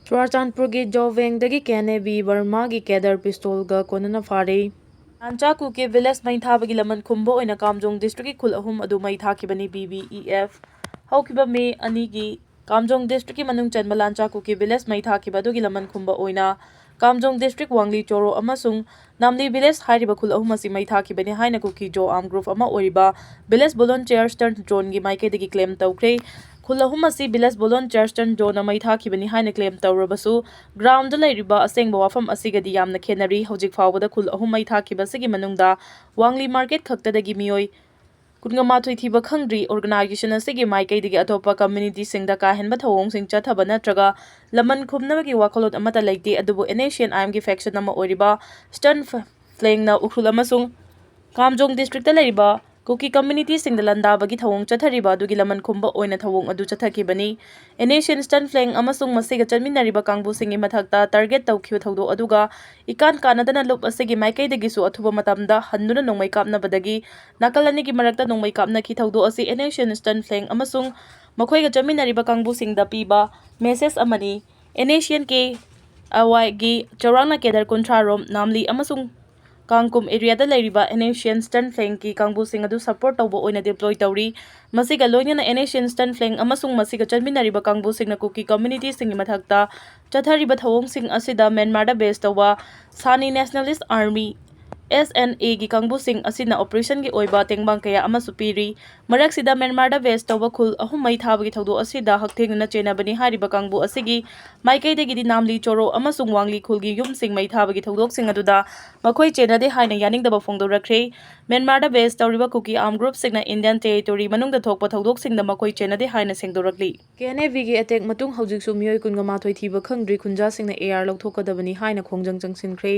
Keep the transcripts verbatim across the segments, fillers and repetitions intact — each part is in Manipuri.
ꯆꯨꯔꯥꯆꯥꯟꯄꯨꯔꯒꯤ ꯖꯣꯕꯦꯡꯗꯒꯤ ꯀꯦ ꯑꯦꯟ ꯑꯦ ꯕꯤ ꯕꯔꯃꯥꯒꯤ ꯀꯦꯗꯔ ꯄꯤꯁꯇꯣꯜꯒ ꯀꯣꯟꯅꯅ ꯐꯥꯔꯦ꯫ ꯂꯥꯟꯆꯥ ꯀꯨꯀꯤ ꯚꯤꯂꯦꯖ ꯃꯩ ꯊꯥꯕꯒꯤ ꯂꯃꯟ ꯈꯨꯝꯕ ꯑꯣꯏꯅ ꯀꯥꯝꯖꯣꯡ ꯗꯤꯁꯇ꯭ꯔꯤꯛꯀꯤ ꯈꯨꯜ ꯑꯍꯨꯝ ꯑꯗꯨ ꯃꯩ ꯊꯥꯈꯤꯕꯅꯤ꯫ ꯕꯤ ꯕꯤ ꯏ ꯑꯦꯐ ꯍꯧꯈꯤꯕ ꯃꯦ ꯑꯅꯤꯒꯤ ꯀꯥꯝꯖꯣꯡ ꯗꯤꯁꯇ꯭ꯔꯤꯛꯀꯤ ꯃꯅꯨꯡ ꯆꯟꯕ ꯂꯥꯟꯆꯥ ꯀꯨꯀꯤ ꯚꯤꯂꯦꯖ ꯃꯩ ꯊꯥꯈꯤꯕ ꯑꯗꯨꯒꯤ ꯂꯃꯟ ꯈꯨꯝꯕ ꯑꯣꯏꯅ ꯀꯥꯝꯖꯣꯡ ꯗꯤꯁꯇ꯭ꯔꯤꯛ ꯋꯥꯡꯂꯤ ꯆꯣꯔꯣ ꯑꯃꯁꯨꯡ ꯅꯥꯝꯂꯤ ꯚꯤꯂꯦꯖ ꯍꯥꯏꯔꯤꯕ ꯈꯨꯜ ꯑꯍꯨꯝ ꯑꯁꯤ ꯃꯩ ꯊꯥꯈꯤꯕꯅꯤ ꯍꯥꯏꯅ ꯀꯨꯀꯤ ꯖꯣ ꯑꯥꯔꯝ ꯒ꯭ꯔꯨꯞ ꯑꯃ ꯑꯣꯏꯔꯤꯕ ꯚꯤꯂꯦꯖ ꯚꯣꯂꯨꯟꯇꯤꯌꯔꯁ ꯇꯔꯟ ꯖꯣꯟꯒꯤ ꯃꯥꯏꯀꯩꯗꯒꯤ ꯀ꯭ꯂꯦꯝ ꯇꯧꯈ꯭ꯔꯦ꯫ ꯈꯨꯜ ꯑꯍꯨꯝ ꯑꯁꯤ ꯚꯤꯂꯦꯖ ꯚꯣꯂꯨꯟꯇꯤꯌꯔꯁ ꯇꯔꯟ ꯖꯣꯟꯅ ꯃꯩ ꯊꯥꯈꯤꯕꯅꯤ ꯍꯥꯏꯅ ꯀ꯭ꯂꯦꯝ ꯇꯧꯔꯕꯁꯨ, ꯒ꯭ꯔꯥꯎꯟꯗ ꯂꯩꯔꯤꯕ ꯑꯁꯦꯡꯕ ꯋꯥꯐꯝ ꯑꯁꯤꯒꯗꯤ ꯌꯥꯝꯅ ꯈꯦꯠꯅꯔꯤ꯫ ꯍꯧꯖꯤꯛ ꯐꯥꯎꯕꯗ ꯈꯨꯜ ꯑꯍꯨꯝ ꯃꯩ ꯊꯥꯈꯤꯕꯁꯤꯒꯤ ꯃꯅꯨꯡꯗ ꯋꯥꯡꯂꯤ ꯃꯥꯔꯀꯦꯠ ꯈꯛꯇꯗꯒꯤ ꯃꯤꯑꯣꯏ ꯀꯨꯟꯃꯥꯊꯣꯏ ꯊꯤꯕ ꯈꯪꯗ꯭ꯔꯤ꯫ ꯑꯣꯔꯒꯅꯥꯏꯖꯦꯁꯟ ꯑꯁꯤꯒꯤ ꯃꯥꯏꯀꯩꯗꯒꯤ ꯑꯇꯣꯞꯄ ꯀꯝꯃ꯭ꯌꯨꯅꯤꯇꯤꯁꯤꯡꯗ ꯀꯥ ꯍꯦꯟꯕ ꯊꯧꯑꯣꯡꯁꯤꯡ ꯆꯠꯊꯕ ꯅꯠꯇ꯭ꯔꯒ ꯂꯃꯟ ꯈꯨꯝꯅꯕꯒꯤ ꯋꯥꯈꯜꯂꯣꯟ ꯑꯃꯠꯇ ꯂꯩꯇꯦ, ꯑꯗꯨꯕꯨ ꯑꯦꯟ ꯑꯦꯁ ꯁꯤ ꯑꯦꯟ ꯑꯥꯏ ꯑꯦꯝꯒꯤ ꯐꯦꯛꯁꯟ ꯑꯃ ꯑꯣꯏꯔꯤꯕ ꯁ꯭ꯇꯔꯟ ꯐ-, ꯐ꯭ꯂꯦꯡꯅ ꯎꯈ꯭ꯔꯨꯜ ꯑꯃꯁꯨꯡ ꯀꯥꯝꯖꯣꯡ ꯗꯤꯁꯇ꯭ꯔꯤꯛꯇ ꯂꯩꯔꯤꯕ ꯀꯨꯀꯤ ꯀꯝꯃ꯭ꯌꯨꯅꯤꯇꯤꯁꯤꯡꯗ ꯂꯥꯟꯗꯥꯕꯒꯤ ꯊꯧꯑꯣꯡ ꯆꯠꯊꯔꯤꯕ ꯑꯗꯨꯒꯤ ꯂꯃꯟ ꯈꯨꯝꯕ ꯑꯣꯏꯅ ꯊꯧꯑꯣꯡ ꯑꯗꯨ ꯆꯠꯊꯈꯤꯕꯅꯤ꯫ ꯑꯦꯟ ꯑꯦꯁ ꯁꯤ ꯑꯦꯟ ꯁ꯭ꯇꯔꯟ ꯐ꯭ꯂꯦꯡ ꯑꯃꯁꯨꯡ ꯃꯁꯤꯒ ꯆꯠꯃꯤꯟꯅꯔꯤꯕ ꯀꯥꯡꯕꯨꯁꯤꯡꯒꯤ ꯃꯊꯛꯇ ꯇꯥꯔꯒꯦꯠ ꯇꯧꯈꯤꯕ ꯊꯧꯗꯣꯛ ꯑꯗꯨꯒ ꯏꯀꯥꯟ ꯀꯥꯟꯅꯗꯅ ꯂꯨꯞ ꯑꯁꯤꯒꯤ ꯃꯥꯏꯀꯩꯗꯒꯤꯁꯨ ꯑꯊꯨꯕ ꯃꯇꯝꯗ ꯍꯟꯗꯨꯅ ꯅꯣꯡꯃꯩ ꯀꯥꯞꯅꯕꯗꯒꯤ ꯅꯥꯀꯜ ꯑꯅꯤꯒꯤ ꯃꯔꯛꯇ ꯅꯣꯡꯃꯩ ꯀꯥꯞꯅꯈꯤ꯫ ꯊꯧꯗꯣꯛ ꯑꯁꯤ ꯑꯦꯟ ꯑꯦꯁ ꯁꯤ ꯑꯦꯟ ꯁ꯭ꯇꯔꯟ ꯐ꯭ꯂꯦꯡ ꯑꯃꯁꯨꯡ ꯃꯈꯣꯏꯒ ꯆꯠꯃꯤꯟꯅꯔꯤꯕ ꯀꯥꯡꯕꯨꯁꯤꯡꯗ ꯄꯤꯕ ꯃꯦꯁꯦꯖ ꯑꯃꯅꯤ꯫ ꯑꯦꯟ ꯑꯦꯁ ꯁꯤ ꯑꯦꯟ ꯀꯦ ꯑꯥꯏ ꯋꯥꯏꯒꯤ ꯆꯥꯎꯔꯥꯛꯅ ꯀꯦꯗꯔ ꯀꯨꯟꯊ꯭ꯔꯥ ꯔꯣꯝ ꯅꯥꯝꯂꯤ ꯑꯃꯁꯨꯡ ꯀꯥꯡꯀꯨꯝ ꯑꯦꯔꯤꯌꯥꯗ ꯂꯩꯔꯤꯕ ꯑꯦꯟ ꯑꯦꯁ ꯁꯤ ꯑꯦꯟ ꯁ꯭ꯇꯔꯟ ꯐ꯭ꯂꯦꯡꯒꯤ ꯀꯥꯡꯕꯨꯁꯤꯡ ꯑꯗꯨ ꯁꯄꯣꯔꯠ ꯇꯧꯕ ꯑꯣꯏꯅ ꯗꯤꯄ꯭ꯂꯣꯏ ꯇꯧꯔꯤ꯫ ꯃꯁꯤꯒ ꯂꯣꯏꯅꯅ ꯑꯦꯟ ꯑꯦꯁ ꯁꯤ ꯑꯦꯟ ꯁ꯭ꯇꯔꯟ ꯐ꯭ꯂꯦꯡ ꯑꯃꯁꯨꯡ ꯃꯁꯤꯒ ꯆꯠꯃꯤꯟꯅꯔꯤꯕ ꯀꯥꯡꯕꯨꯁꯤꯡꯅ ꯀꯨꯀꯤ ꯀꯝꯃ꯭ꯌꯨꯅꯤꯇꯤꯁꯤꯡꯒꯤ ꯃꯊꯛꯇ ꯆꯠꯊꯔꯤꯕ ꯊꯧꯑꯣꯡꯁꯤꯡ ꯑꯁꯤꯗ ꯃ꯭ꯌꯥꯟꯃꯥꯔꯗ ꯕꯦꯁ ꯇꯧꯕ ꯁꯥꯅꯤ ꯅꯦꯁꯅꯦꯂꯤꯁ ꯑꯥꯔꯃꯤ, ꯑꯦꯁ ꯑꯦꯟ ꯑꯦꯒꯤ ꯀꯥꯡꯕꯨꯁꯤꯡ ꯑꯁꯤꯅ ꯑꯣꯄꯔꯦꯁꯟꯒꯤ ꯑꯣꯏꯕ ꯇꯦꯡꯕꯥꯡ ꯀꯌꯥ ꯑꯃꯁꯨ ꯄꯤꯔꯤ꯫ ꯃꯔꯛꯁꯤꯗ ꯃ꯭ꯌꯥꯟꯃꯥꯔꯗ ꯕꯦꯁ ꯇꯧꯕ ꯈꯨꯜ ꯑꯍꯨꯝ ꯃꯩ ꯊꯥꯕꯒꯤ ꯊꯧꯗꯣꯛ ꯑꯁꯤꯗ ꯍꯛꯊꯦꯡꯅꯅ ꯆꯦꯟꯅꯕꯅꯤ ꯍꯥꯏꯔꯤꯕ ꯀꯥꯡꯕꯨ ꯑꯁꯤꯒꯤ ꯃꯥꯏꯀꯩꯗꯒꯤꯗꯤ ꯅꯥꯝꯂꯤ ꯆꯣꯔꯣ ꯑꯃꯁꯨꯡ ꯋꯥꯡꯂꯤ ꯈꯨꯜꯒꯤ ꯌꯨꯝꯁꯤꯡ ꯃꯩ ꯊꯥꯕꯒꯤ ꯊꯧꯗꯣꯛꯁꯤꯡ ꯑꯗꯨꯗ ꯃꯈꯣꯏ ꯆꯦꯟꯅꯗꯦ ꯍꯥꯏꯅ ꯌꯥꯅꯤꯡꯗꯕ ꯐꯣꯡꯗꯣꯔꯛꯈ꯭ꯔꯦ꯫ ꯃ꯭ꯌꯥꯟꯃꯥꯔꯗ ꯕꯦꯁ ꯇꯧꯔꯤꯕ ꯀꯨꯀꯤ ꯑꯥꯔꯝ ꯒ꯭ꯔꯨꯞꯁꯤꯡꯅ ꯏꯟꯗꯤꯌꯟ ꯇꯦꯔꯤꯇꯣꯔꯤ ꯃꯅꯨꯡꯗ ꯊꯣꯛꯄ ꯊꯧꯗꯣꯛꯁꯤꯡꯗ ꯃꯈꯣꯏ ꯆꯦꯟꯅꯗꯦ ꯍꯥꯏꯅ ꯁꯦꯡꯗꯣꯔꯛꯂꯤ꯫ ꯀꯦ ꯑꯦꯟ ꯑꯦ ꯕꯤꯒꯤ ꯑꯦꯇꯦꯛ ꯃꯇꯨꯡ ꯍꯧꯖꯤꯛꯁꯨ ꯃꯤꯑꯣꯏ ꯀꯨꯟꯃꯥꯊꯣꯏ ꯊꯤꯕ ꯈꯪꯗ꯭ꯔꯤ꯫ ꯈꯨꯟꯖꯥꯁꯤꯡꯅ ꯑꯦ ꯑꯥꯔ ꯂꯧꯊꯣꯛꯀꯗꯕꯅꯤ ꯍꯥꯏꯅ ꯈꯣꯡꯖꯪ ꯆꯪꯁꯤꯟꯈ꯭ꯔꯦ꯫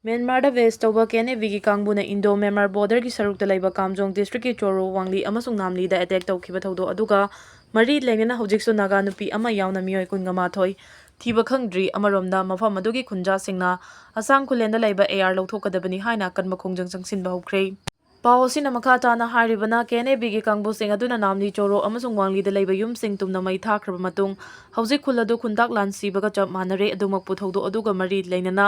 ꯃ꯭ꯌꯥꯟꯃꯥꯔꯗ ꯕꯦꯁ ꯇꯧꯕ ꯀꯦ ꯑꯦꯟ ꯑꯦ ꯕꯤꯒꯤ ꯀꯥꯡꯕꯨꯅ ꯏꯟꯗꯣ ꯃ꯭ꯌꯥꯟꯃꯥꯔ ꯕꯣꯔꯗꯔꯒꯤ ꯁꯔꯨꯛꯇ ꯂꯩꯕ ꯀꯥꯝꯖꯣꯡ ꯗꯤꯁꯇ꯭ꯔꯤꯛꯀꯤ ꯆꯣꯔꯣ, ꯋꯥꯡꯂꯤ ꯑꯃꯁꯨꯡ ꯅꯥꯝꯂꯤꯗ ꯑꯦꯇꯦꯛ ꯇꯧꯈꯤꯕ ꯊꯧꯗꯣꯛ ꯑꯗꯨꯒ ꯃꯔꯤ ꯂꯩꯅꯅ ꯍꯧꯖꯤꯛꯁꯨ ꯅꯥꯒꯥ ꯅꯨꯄꯤ ꯑꯃ ꯌꯥꯎꯅ ꯃꯤꯑꯣꯏ ꯀꯨꯟꯃꯥꯊꯣꯏ ꯊꯤꯕ ꯈꯪꯗ꯭ꯔꯤ꯫ ꯑꯃꯔꯣꯝꯗ, ꯃꯐꯝ ꯑꯗꯨꯒꯤ ꯈꯨꯟꯖꯥꯁꯤꯡꯅ ꯑꯁꯥꯡ ꯈꯨꯂꯦꯟꯗ ꯂꯩꯕ ꯑꯦ ꯑꯥꯔ ꯂꯧꯊꯣꯛꯀꯗꯕꯅꯤ ꯍꯥꯏꯅ ꯑꯀꯟꯕ ꯈꯣꯡꯖꯪ ꯆꯪꯁꯤꯟꯕ ꯍꯧꯈ꯭ꯔꯦ꯫ ꯄꯥꯎ ꯑꯁꯤꯅ ꯃꯈꯥ ꯇꯥꯅ ꯍꯥꯏꯔꯤꯕꯅ, ꯀꯦ ꯑꯦꯟ ꯑꯦ ꯕꯤꯒꯤ ꯀꯥꯡꯕꯨꯁꯤꯡ ꯑꯗꯨꯅ ꯅꯥꯝꯂꯤ ꯆꯣꯔꯣ ꯑꯃꯁꯨꯡ ꯋꯥꯡꯂꯤꯗ ꯂꯩꯕ ꯌꯨꯝꯁꯤꯡ ꯇꯨꯝꯅ ꯃꯩ ꯊꯥꯈ꯭ꯔꯕ ꯃꯇꯨꯡ, ꯍꯧꯖꯤꯛ ꯈꯨꯜ ꯑꯗꯨ ꯈꯨꯟꯇꯥꯛ ꯂꯥꯟ ꯁꯤꯕꯒ ꯆꯞ ꯃꯥꯟꯅꯔꯦ꯫ ꯑꯗꯨꯃꯛꯄꯨ, ꯊꯧꯗꯣꯛ ꯑꯗꯨꯒ ꯃꯔꯤ ꯂꯩꯅꯅ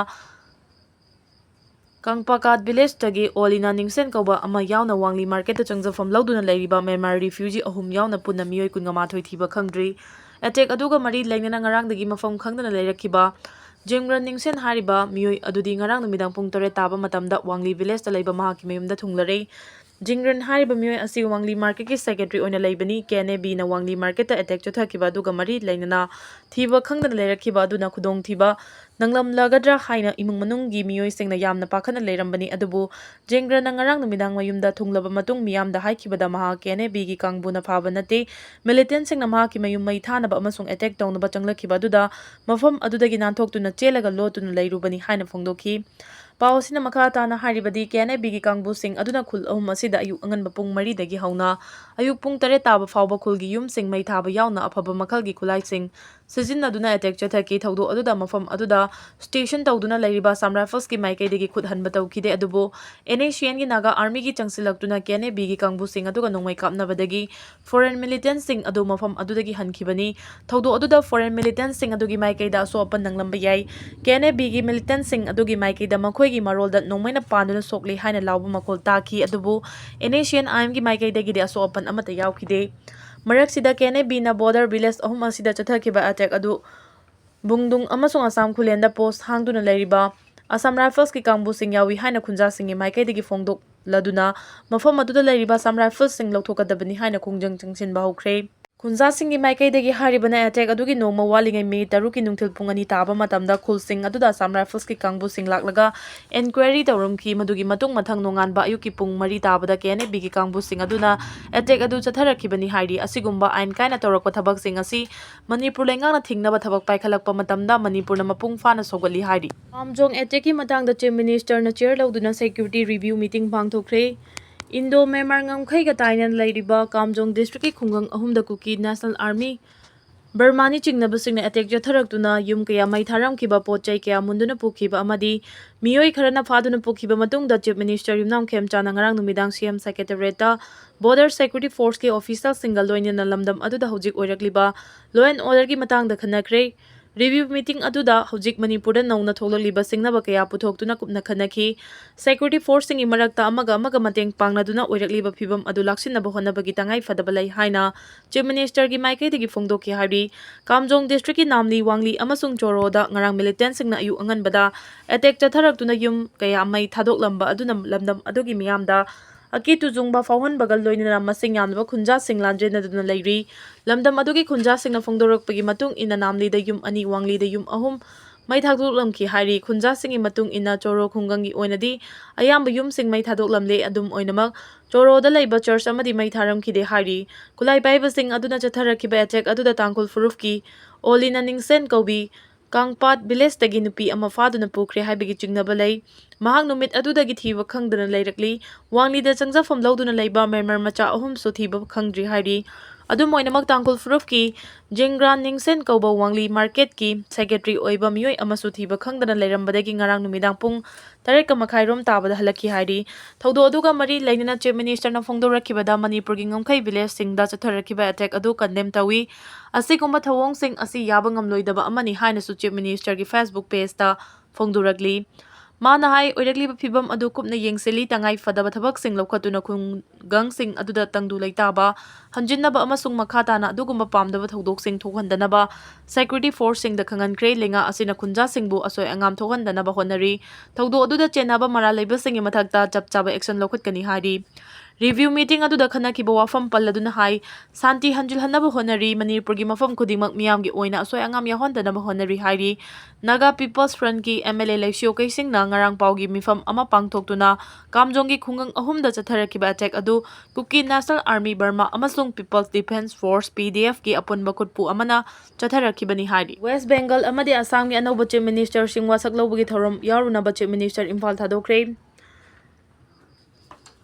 ꯀꯪꯄꯥꯀꯥꯠ ꯚꯤꯂꯦꯖꯇꯒꯤ ꯑꯣꯂꯤꯅꯥ ꯅꯤꯡꯁꯦꯟ ꯀꯧꯕ ꯑꯃ ꯌꯥꯎꯅ ꯋꯥꯡꯂꯤ ꯃꯥꯔꯀꯦꯠꯇ ꯆꯪꯖꯐꯝ ꯂꯧꯗꯨꯅ ꯂꯩꯔꯤꯕ ꯃ꯭ꯌꯥꯟꯃꯥꯔ ꯔꯤꯐ꯭ꯌꯨꯖꯤ ꯑꯍꯨꯝ ꯌꯥꯎꯅ ꯄꯨꯟꯅ ꯃꯤꯑꯣꯏ ꯀꯨꯟꯃꯥꯊꯣꯏ ꯊꯤꯕ ꯈꯪꯗ꯭ꯔꯤ꯫ ꯑꯦꯇꯦꯛ ꯑꯗꯨꯒ ꯃꯔꯤ ꯂꯩꯅꯅ ꯉꯔꯥꯡꯗꯒꯤ ꯃꯐꯝ ꯈꯪꯗꯅ ꯂꯩꯔꯛꯈꯤꯕ ꯖꯤꯡꯒ꯭ꯔꯟ ꯅꯤꯡꯁꯦꯟ ꯍꯥꯏꯔꯤꯕ ꯃꯤꯑꯣꯏ ꯑꯗꯨꯗꯤ ꯉꯔꯥꯡ ꯅꯨꯃꯤꯗꯥꯡ ꯄꯨꯡ ꯇꯔꯦꯠ ꯇꯥꯕ ꯃꯇꯝꯗ ꯋꯥꯡꯂꯤ ꯚꯤꯂꯦꯖꯇ ꯂꯩꯕ ꯃꯍꯥꯛꯀꯤ ꯃꯌꯨꯝꯗ ꯊꯨꯡꯂꯔꯦ꯫ ꯖꯤꯡꯒ꯭ꯔꯟ ꯍꯥꯏꯔꯤꯕ ꯃꯤꯑꯣꯏ ꯑꯁꯤ ꯋꯥꯡꯂꯤ ꯃꯥꯔꯀꯦꯠꯀꯤ ꯁꯦꯀ꯭ꯔꯦꯇꯔꯤ ꯑꯣꯏꯅ ꯂꯩꯕꯅꯤ꯫ ꯀꯦ ꯑꯦꯟ ꯑꯦ ꯕꯤꯅ ꯋꯥꯡꯂꯤ ꯃꯥꯔꯀꯦꯠꯇ ꯑꯦꯇꯦꯛ ꯆꯠꯊꯈꯤꯕ ꯑꯗꯨꯒ ꯃꯔꯤ ꯂꯩꯅꯅ ꯊꯤꯕ ꯈꯪꯗꯅ ꯂꯩꯔꯛꯈꯤꯕ ꯑꯗꯨꯅ ꯈꯨꯗꯣꯡꯊꯤꯕ ꯅꯪꯂꯝꯂꯒꯗ꯭ꯔꯥ ꯍꯥꯏꯅ ꯏꯃꯨꯡ ꯃꯅꯨꯡꯒꯤ ꯃꯤꯑꯣꯏꯁꯤꯡꯅ ꯌꯥꯝꯅ ꯄꯥꯈꯠꯅ ꯂꯩꯔꯝꯕꯅꯤ꯫ ꯑꯗꯨꯕꯨ ꯖꯤꯡꯒ꯭ꯔꯟꯅ ꯉꯔꯥꯡ ꯅꯨꯃꯤꯗꯥꯡ ꯃꯌꯨꯝꯗ ꯊꯨꯡꯂꯕ ꯃꯇꯨꯡ ꯃꯤꯌꯥꯝꯗ ꯍꯥꯏꯈꯤꯕꯗ, ꯃꯍꯥꯛ ꯀꯦ ꯑꯦꯟ ꯑꯦ ꯕꯤꯒꯤ ꯀꯥꯡꯕꯨꯅ ꯐꯥꯕ ꯅꯠꯇꯦ, ꯃꯤꯂꯤꯇꯦꯟꯁꯤꯡꯅ ꯃꯍꯥꯛꯀꯤ ꯃꯌꯨꯝ ꯃꯩ ꯊꯥꯅꯕ ꯑꯃꯁꯨꯡ ꯑꯦꯇꯦꯛ ꯇꯧꯅꯕ ꯆꯪꯂꯛꯈꯤꯕ ꯑꯗꯨꯗ ꯃꯐꯝ ꯑꯗꯨꯗꯒꯤ ꯅꯥꯟꯊꯣꯛꯇꯨꯅ ꯆꯦꯜꯂꯒ ꯂꯣꯠꯇꯨꯅ ꯂꯩꯔꯨꯕꯅꯤ ꯍꯥꯏꯅ ꯐꯣꯡꯗꯣꯛꯈꯤ꯫ ꯄꯥꯎ ꯑꯁꯤꯅ ꯃꯈꯥ ꯇꯥꯅ ꯍꯥꯏꯔꯤꯕꯗꯤ, ꯀꯦ ꯑꯦꯟ ꯑꯦ ꯕꯤꯒꯤ ꯀꯥꯡꯕꯨꯁꯤꯡ ꯑꯗꯨꯅ ꯈꯨꯜ ꯑꯍꯨꯝ ꯑꯁꯤꯗ ꯑꯌꯨꯛ ꯑꯉꯟꯕ ꯄꯨꯡ ꯃꯔꯤꯗꯒꯤ ꯍꯧꯅ ꯑꯌꯨꯛ ꯄꯨꯡ ꯇꯔꯦꯠ ꯇꯥꯕ ꯐꯥꯎꯕ ꯈꯨꯜꯒꯤ ꯌꯨꯝꯁꯤꯡ ꯃꯩ ꯊꯥꯕ ꯌꯥꯎꯅ ꯑꯐꯕ ꯃꯈꯜꯒꯤ ꯈꯨꯠꯂꯥꯏꯁꯤꯡ ꯁꯤꯖꯤꯟꯅꯗꯨꯅ ꯑꯦꯇꯦꯛ ꯆꯠꯊꯈꯤ꯫ ꯊꯧꯗꯣꯛ ꯑꯗꯨꯗ ꯃꯐꯝ ꯑꯗꯨꯗ ꯁ꯭ꯇꯦꯁꯟ ꯇꯧꯗꯨꯅ ꯂꯩꯔꯤꯕ ꯑꯁꯥꯝ ꯔꯥꯏꯐꯜꯁꯀꯤ ꯃꯥꯏꯀꯩꯗꯒꯤ ꯈꯨꯠ ꯍꯟꯕ ꯇꯧꯈꯤꯗꯦ꯫ ꯑꯗꯨꯕꯨ ꯑꯦꯟ ꯑꯦ ꯁꯤ ꯑꯦꯟꯒꯤ ꯅꯥꯒꯥ ꯑꯥꯔꯃꯤꯒꯤ ꯆꯪꯁꯤꯜꯂꯛꯇꯨꯅ ꯀꯦ ꯑꯦꯟ ꯑꯦ ꯕꯤꯒꯤ ꯀꯥꯡꯕꯨꯁꯤꯡ ꯑꯗꯨꯒ ꯅꯣꯡꯃꯩ ꯀꯥꯞꯅꯕꯗꯒꯤ ꯐꯣꯔꯦꯟ ꯃꯤꯂꯤꯇꯦꯟꯁꯤꯡ ꯑꯗꯨ ꯃꯐꯝ ꯑꯗꯨꯗꯒꯤ ꯍꯟꯈꯤꯕꯅꯤ꯫ ꯊꯧꯗꯣꯛ ꯑꯗꯨꯗ ꯐꯣꯔꯦꯟ ꯃꯤꯂꯤꯇꯦꯟꯁꯤꯡ ꯑꯗꯨꯒꯤ ꯃꯥꯏꯀꯩꯗ ꯑꯁꯣꯛ ꯑꯄꯟ ꯅꯪꯂꯝꯕ ꯌꯥꯏ꯫ ꯀꯦ ꯑꯦꯟ ꯑꯦ ꯕꯤꯒꯤ ꯃꯤꯂꯤꯇꯦꯟꯁꯤꯡ ꯑꯗꯨꯒꯤ ꯃꯥꯏꯀꯩꯗ ꯃꯈꯣꯏꯒꯤ ꯃꯔꯣꯜꯗ ꯅꯣꯡꯃꯩꯅ ꯄꯥꯟꯗꯨꯅ ꯁꯣꯛꯂꯦ ꯍꯥꯏꯅ ꯂꯥꯎꯕ ꯃꯈꯣꯜ ꯇꯥꯈꯤ꯫ ꯑꯗꯨꯕꯨ ꯑꯦꯟ ꯑꯦ ꯁꯤ ꯑꯦꯟ ꯑꯥꯏ ꯑꯦꯝꯒꯤ ꯃꯥꯏꯀꯩꯗꯒꯤꯗꯤ ꯑꯁꯣꯛ ꯑꯄꯟ ꯑꯃꯠꯇ ꯌꯥꯎꯈꯤꯗꯦ꯫ ꯃꯔꯛꯁꯤꯗ ꯀꯦ ꯑꯦꯟ ꯑꯦ ꯕꯤꯅ ꯕꯣꯔꯗꯔ ꯚꯤꯂꯦꯖ ꯑꯍꯨꯝ ꯑꯁꯤꯗ ꯆꯠꯊꯈꯤꯕ ꯑꯦꯇꯦꯛ ꯑꯗꯨ ꯕꯨꯡꯗꯨꯡ ꯑꯃꯁꯨꯡ ꯑꯁꯥꯝ ꯈꯨꯂꯦꯟꯗ ꯄꯣꯁ ꯍꯥꯡꯗꯨꯅ ꯂꯩꯔꯤꯕ ꯑꯁꯥꯝ ꯔꯥꯏꯐꯜꯁꯀꯤ ꯀꯥꯡꯕꯨꯁꯤꯡ ꯌꯥꯎꯏ ꯍꯥꯏꯅ ꯈꯨꯟꯖꯥꯁꯤꯡꯒꯤ ꯃꯥꯏꯀꯩꯗꯒꯤ ꯐꯣꯡꯗꯣꯛꯂꯗꯨꯅ ꯃꯐꯝ ꯑꯗꯨꯗ ꯂꯩꯔꯤꯕ ꯑꯁꯥꯝ ꯔꯥꯏꯐꯜꯁꯤꯡ ꯂꯧꯊꯣꯛꯀꯗꯕꯅꯤ ꯍꯥꯏꯅ ꯈꯣꯡꯖꯪ ꯆꯪꯁꯤꯟꯕ ꯍꯧꯈ꯭ꯔꯦ꯫ ꯈꯨꯟꯖꯥꯁꯤꯡꯒꯤ ꯃꯥꯏꯀꯩꯗꯒꯤ ꯍꯥꯏꯔꯤꯕꯅ, ꯑꯦꯇꯦꯛ ꯑꯗꯨꯒꯤ ꯅꯣꯡꯃ ꯋꯥꯠꯂꯤꯉꯩ ꯃꯦ ꯇꯔꯨꯛꯀꯤ ꯅꯨꯡꯊꯤꯜ ꯄꯨꯡ ꯑꯅꯤ ꯇꯥꯕ ꯃꯇꯝꯗ ꯈꯨꯜꯁꯤꯡ ꯑꯗꯨꯗ ꯑꯁꯥꯝ ꯔꯥꯏꯐꯜꯁꯀꯤ ꯀꯥꯡꯕꯨꯁꯤꯡ ꯂꯥꯛꯂꯒ ꯏꯟꯀ꯭ꯋꯥꯏꯔꯤ ꯇꯧꯔꯝꯈꯤ꯫ ꯃꯗꯨꯒꯤ ꯃꯇꯨꯡ ꯃꯊꯪ ꯅꯣꯡꯉꯥꯟꯕ ꯑꯌꯨꯛꯀꯤ ꯄꯨꯡ ꯃꯔꯤ ꯇꯥꯕꯗ ꯀꯦ ꯑꯦꯟ ꯑꯦ ꯕꯤꯒꯤ ꯀꯥꯡꯕꯨꯁꯤꯡ ꯑꯗꯨꯅ ꯑꯦꯇꯦꯛ ꯑꯗꯨ ꯆꯠꯊꯔꯛꯈꯤꯕꯅꯤ ꯍꯥꯏꯔꯤ꯫ ꯑꯁꯤꯒꯨꯝꯕ ꯑꯥꯏꯟ ꯀꯥꯏꯅ ꯇꯧꯔꯛꯄ ꯊꯕꯛꯁꯤꯡ ꯑꯁꯤ ꯃꯅꯤꯄꯨꯔ ꯂꯩꯉꯥꯛꯅ ꯊꯤꯡꯅꯕ ꯊꯕꯛ ꯄꯥꯏꯈꯠꯂꯛꯄ ꯃꯇꯝꯗ ꯃꯅꯤꯄꯨꯔꯅ ꯃꯄꯨꯡ ꯐꯥꯅ ꯁꯧꯒꯠꯂꯤ ꯍꯥꯏꯔꯤ꯫ ꯀꯥꯝꯖꯣꯡ ꯑꯦꯇꯦꯛꯀꯤ ꯃꯇꯥꯡꯗ ꯆꯤꯐ ꯃꯤꯅꯤꯁꯇꯔꯅ ꯆꯤꯌꯔ ꯂꯧꯗꯨꯅ ꯁꯦꯀ꯭ꯌꯨꯔꯤꯇꯤ ꯔꯤꯚ꯭ꯌꯨ ꯃꯤꯇꯤꯡ ꯄꯥꯡꯊꯣꯛꯈ꯭ꯔꯦ꯫ ꯏꯟꯗꯣ ꯃ꯭ꯌꯥꯟꯃꯥꯔ ꯉꯝꯈꯩꯒ ꯇꯥꯏꯅꯅ ꯂꯩꯔꯤꯕ ꯀꯥꯝꯖꯣꯡ ꯗꯤꯁꯇ꯭ꯔꯤꯛꯀꯤ ꯈꯨꯡꯒꯪ ꯑꯍꯨꯝꯗ ꯀꯨꯀꯤ ꯅꯦꯁꯅꯦꯜ ꯑꯥꯔꯃꯤ ꯕꯔꯃꯥꯅꯤ ꯆꯤꯡꯅꯕꯁꯤꯡꯅ ꯑꯦꯇꯦꯛ ꯆꯠꯊꯔꯛꯇꯨꯅ ꯌꯨꯝ ꯀꯌꯥ ꯃꯩ ꯊꯥꯔꯝꯈꯤꯕ, ꯄꯣꯠ ꯆꯩ ꯀꯌꯥ ꯃꯨꯟꯗꯨꯅ ꯄꯨꯈꯤꯕ ꯑꯃꯗꯤ ꯃꯤꯑꯣꯏ ꯈꯔꯅ ꯐꯥꯗꯨꯅ ꯄꯨꯈꯤꯕ ꯃꯇꯨꯡꯗ Chief Minister ꯌꯨꯝꯅꯥꯝ ꯈꯦꯝꯆꯥꯅ ꯉꯔꯥꯡ ꯅꯨꯃꯤꯗꯥꯡ C M Secretariat ꯇ Border Security Force ꯀꯤ official ꯁꯤꯡꯒ ꯂꯣꯏꯅꯅ ꯂꯝꯗꯝ ꯑꯗꯨꯗ ꯍꯧꯖꯤꯛ ꯑꯣꯏꯔꯛꯂꯤꯕ law and order ꯒꯤ ꯃꯇꯥꯡꯗ ꯈꯟꯅꯈ꯭ꯔꯦ꯫ Review meeting ꯑꯗꯨꯗ ꯍꯧꯖꯤꯛ ꯃꯅꯤꯄꯨꯔꯗ ꯅꯧꯅ ꯊꯣꯛꯂꯛꯂꯤꯕ ꯁꯤꯡꯅꯕ ꯀꯌꯥ ꯄꯨꯊꯣꯛꯇꯨꯅ ꯀꯨꯞꯅ ꯈꯟꯅꯈꯤ꯫ Security force ꯁꯤꯡꯒꯤ ꯃꯔꯛꯇ ꯑꯃꯒ ꯑꯃꯒ ꯃꯇꯦꯡ ꯄꯥꯡꯅꯗꯨꯅ ꯑꯣꯏꯔꯛꯂꯤꯕ ꯐꯤꯚꯝ ꯑꯗꯨ ꯂꯥꯛꯁꯤꯟꯅꯕ ꯍꯣꯠꯅꯕꯒꯤ ꯇꯉꯥꯏ ꯐꯗꯕ ꯂꯩ ꯍꯥꯏꯅ Chief Minister ꯒꯤ ꯃꯥꯏꯀꯩꯗꯒꯤ ꯐꯣꯡꯗꯣꯛꯈꯤ ꯍꯥꯏꯔꯤ꯫ ꯀꯥꯝꯖꯣꯡ district ꯀꯤ ꯅꯥꯝꯂꯤ, ꯋꯥꯡꯂꯤ ꯑꯃꯁꯨꯡ ꯆꯣꯔꯣꯗ ꯉꯔꯥꯡ militant ꯁꯤꯡꯅ ꯑꯌꯨꯛ ꯑꯉꯟꯕꯗ attack ꯆꯠꯊꯔꯛꯇꯨꯅ ꯌꯨꯝ ꯀꯌꯥ ꯃꯩ ꯊꯥꯗꯣꯛꯂꯝꯕ ꯑꯗꯨꯅ ꯂꯝꯗꯝ ꯑꯗꯨꯒꯤ ꯃꯤꯌꯥꯝꯗ ꯑꯀꯤ ꯇꯨꯖꯨꯡꯕ ꯐꯥꯎꯍꯟꯕꯒ ꯂꯣꯏꯅꯅ ꯃꯁꯤꯡ ꯌꯥꯝꯂꯕ ꯈꯨꯟꯖꯥꯁꯤꯡ ꯂꯥꯟꯖꯦꯟꯅꯗꯨꯅ ꯂꯩꯔꯤ꯫ ꯂꯝꯗꯝ ꯑꯗꯨꯒꯤ ꯈꯨꯟꯖꯥꯁꯤꯡꯅ ꯐꯣꯡꯗꯣꯔꯛꯄꯒꯤ ꯃꯇꯨꯡ ꯏꯟꯅ ꯅꯥꯝꯂꯤꯗ ꯌꯨꯝ ꯑꯅꯤ, ꯋꯥꯡꯂꯤꯗ ꯌꯨꯝ ꯑꯍꯨꯝ ꯃꯩ ꯊꯥꯗꯣꯛꯂꯝꯈꯤ ꯍꯥꯏꯔꯤ꯫ ꯈꯨꯟꯖꯥꯁꯤꯡꯒꯤ ꯃꯇꯨꯡ ꯏꯟꯅ ꯆꯣꯔꯣ ꯈꯨꯡꯒꯪꯒꯤ ꯑꯣꯏꯅꯗꯤ ꯑꯌꯥꯝꯕ ꯌꯨꯝꯁꯤꯡ ꯃꯩ ꯊꯥꯗꯣꯛꯂꯝꯂꯦ꯫ ꯑꯗꯨꯝ ꯑꯣꯏꯅꯃꯛ, ꯆꯣꯔꯣꯗ ꯂꯩꯕ church ꯑꯃꯗꯤ ꯃꯩ ꯊꯥꯔꯝꯈꯤꯗꯦ ꯍꯥꯏꯔꯤ꯫ ꯈꯨꯠꯂꯥꯏ ꯄꯥꯏꯕꯁꯤꯡ ꯑꯗꯨꯅ ꯆꯠꯊꯔꯛꯈꯤꯕ attack ꯑꯗꯨꯗ ꯇꯥꯡꯈꯨꯜ ꯐꯨꯔꯨꯞꯀꯤ ꯑꯣꯂꯤꯅ ꯅꯤꯡꯁꯦꯟ ꯀꯧꯕꯤ ꯀꯥꯡꯄꯥꯠ village ꯇꯒꯤ ꯅꯨꯄꯤ ꯑꯃ ꯐꯥꯗꯨꯅ ꯄꯨꯈ꯭ꯔꯦ ꯍꯥꯏꯕꯒꯤ ꯆꯤꯡꯅꯕ ꯂꯩ꯫ ꯃꯍꯥꯛ ꯅꯨꯃꯤꯠ ꯑꯗꯨꯗꯒꯤ ꯊꯤꯕ ꯈꯪꯗꯅ ꯂꯩꯔꯛꯂꯤ꯫ ꯋꯥꯡꯂꯤꯗ ꯆꯪꯖꯐꯝ ꯂꯧꯗꯨꯅ ꯂꯩꯕ ꯃ꯭ꯌꯥꯟꯃꯥꯔ ꯃꯆꯥ ꯑꯍꯨꯝꯁꯨ ꯊꯤꯕ ꯈꯪꯗ꯭ꯔꯤ ꯍꯥꯏꯔꯤ꯫ ꯑꯗꯨꯝ ꯑꯣꯏꯅꯃꯛ, ꯇꯥꯡꯈꯨꯜ ꯐꯨꯔꯨꯞꯀꯤ ꯖꯤꯡꯒ꯭ꯔꯥꯟ ꯅꯤꯡꯁꯦꯟ ꯀꯧꯕ ꯋꯥꯡꯂꯤ market ꯀꯤ secretary ꯑꯣꯏꯕ ꯃꯤꯑꯣꯏ ꯑꯃꯁꯨ ꯊꯤꯕ ꯈꯪꯗꯅ ꯂꯩꯔꯝꯕꯗꯒꯤ ꯉꯔꯥꯡ ꯅꯨꯃꯤꯗꯥꯡ ꯄꯨꯡ ꯇꯔꯦꯠꯀ ꯃꯈꯥꯏ ꯔꯣꯝ ꯇꯥꯕꯗ ꯍꯜꯂꯛꯈꯤ ꯍꯥꯏꯔꯤ꯫ ꯊꯧꯗꯣꯛ ꯑꯗꯨꯒ ꯃꯔꯤ ꯂꯩꯅꯅ Chief Minister ꯅ ꯐꯣꯡꯗꯣꯔꯛꯈꯤꯕꯗ, ꯃꯅꯤꯄꯨꯔꯒꯤ ꯉꯝꯈꯩ village ꯁꯤꯡꯗ ꯆꯠꯊꯔꯛꯈꯤꯕ attack ꯑꯗꯨ condemn ꯇꯧꯏ꯫ ꯑꯁꯤꯒꯨꯝꯕ ꯊꯧꯑꯣꯡꯁꯤꯡ ꯑꯁꯤ ꯌꯥꯕ ꯉꯝꯂꯣꯏꯗꯕ ꯑꯃꯅꯤ ꯍꯥꯏꯅꯁꯨ Chief Minister ꯒꯤ Facebook page ꯇ ꯐꯣꯡꯗꯣꯔꯛꯂꯤ꯫ ꯃꯥꯅ ꯍꯥꯏ, ꯑꯣꯏꯔꯛꯂꯤꯕ ꯐꯤꯚꯝ ꯑꯗꯨ ꯀꯨꯞꯅ ꯌꯦꯡꯁꯤꯜꯂꯤ, ꯇꯉꯥꯏ ꯐꯗꯕ ꯊꯕꯛꯁꯤꯡ ꯂꯧꯈꯠꯇꯨꯅ ꯈꯨꯡꯒꯪꯁꯤꯡ ꯑꯗꯨꯗ ꯇꯪꯗꯨ ꯂꯩꯇꯥꯕ ꯍꯟꯖꯤꯟꯅꯕ ꯑꯃꯁꯨꯡ ꯃꯈꯥ ꯇꯥꯅ ꯑꯗꯨꯒꯨꯝꯕ ꯄꯥꯝꯗꯕ ꯊꯧꯗꯣꯛꯁꯤꯡ ꯊꯣꯛꯍꯟꯗꯅꯕ security force ꯁꯤꯡꯗ ꯈꯪꯍꯟꯈ꯭ꯔꯦ꯫ ꯂꯩꯉꯥꯛ ꯑꯁꯤꯅ ꯈꯨꯟꯖꯥꯁꯤꯡꯕꯨ ꯑꯁꯣꯏ ꯑꯉꯥꯝ ꯊꯣꯛꯍꯟꯗꯅꯕ ꯍꯣꯠꯅꯔꯤ꯫ ꯊꯧꯗꯣꯛ ꯑꯗꯨꯗ ꯆꯦꯟꯅꯕ ꯃꯔꯥꯜ ꯂꯩꯕꯁꯤꯡꯒꯤ ꯃꯊꯛꯇ ꯆꯞ ꯆꯥꯕ action ꯂꯧꯈꯠꯀꯅꯤ ꯍꯥꯏꯔꯤ꯫ Review meeting ꯑꯗꯨꯗ ꯈꯟꯅꯈꯤꯕ ꯋꯥꯐꯝ ꯄꯜꯂꯗꯨꯅ ꯍꯥꯏ, ꯁꯥꯟꯇꯤ ꯍꯟꯖꯤꯜꯍꯟꯅꯕ ꯍꯣꯠꯅꯔꯤ꯫ ꯃꯅꯤꯄꯨꯔꯒꯤ ꯃꯐꯝ ꯈꯨꯗꯤꯡꯃꯛ ꯃꯤꯌꯥꯝꯒꯤ ꯑꯣꯏꯅ ꯑꯁꯣꯏ ꯑꯉꯥꯝ ꯌꯥꯎꯍꯟꯗꯅꯕ ꯍꯣꯠꯅꯔꯤ ꯍꯥꯏꯔꯤ꯫ Naga People's Front ꯀꯤ M L A ꯂꯩꯁꯤꯌꯣ ꯀꯩꯁꯤꯡꯅ ꯉꯔꯥꯡ ꯄꯥꯎꯒꯤ ꯃꯤꯐꯝ ꯑꯃ ꯄꯥꯡꯊꯣꯛꯇꯨꯅ ꯀꯥꯝꯖꯣꯡꯒꯤ ꯈꯨꯡꯒꯪ ꯑꯍꯨꯝꯗ ꯆꯠꯊꯔꯛꯈꯤꯕ attack ꯑꯗꯨ Kuki National Army Burma ꯑꯃꯁꯨꯡ People's Defence Force, P D F ꯀꯤ ꯑꯄꯨꯟꯕ ꯈꯨꯠꯄꯨ ꯑꯃꯅ ꯆꯠꯊꯔꯛꯈꯤꯕꯅꯤ ꯍꯥꯏꯔꯤ꯫ West Bengal ꯑꯃꯗꯤ ꯑꯁꯥꯝꯒꯤ ꯑꯅꯧꯕ Chief Minister ꯁꯤꯡ ꯋꯥꯁꯛ ꯂꯧꯕꯒꯤ ꯊꯧꯔꯝ ꯌꯥꯎꯔꯨꯅꯕ Chief Minister ꯏꯝꯐꯥꯜ ꯊꯥꯗꯣꯛꯈ꯭ꯔꯦ꯫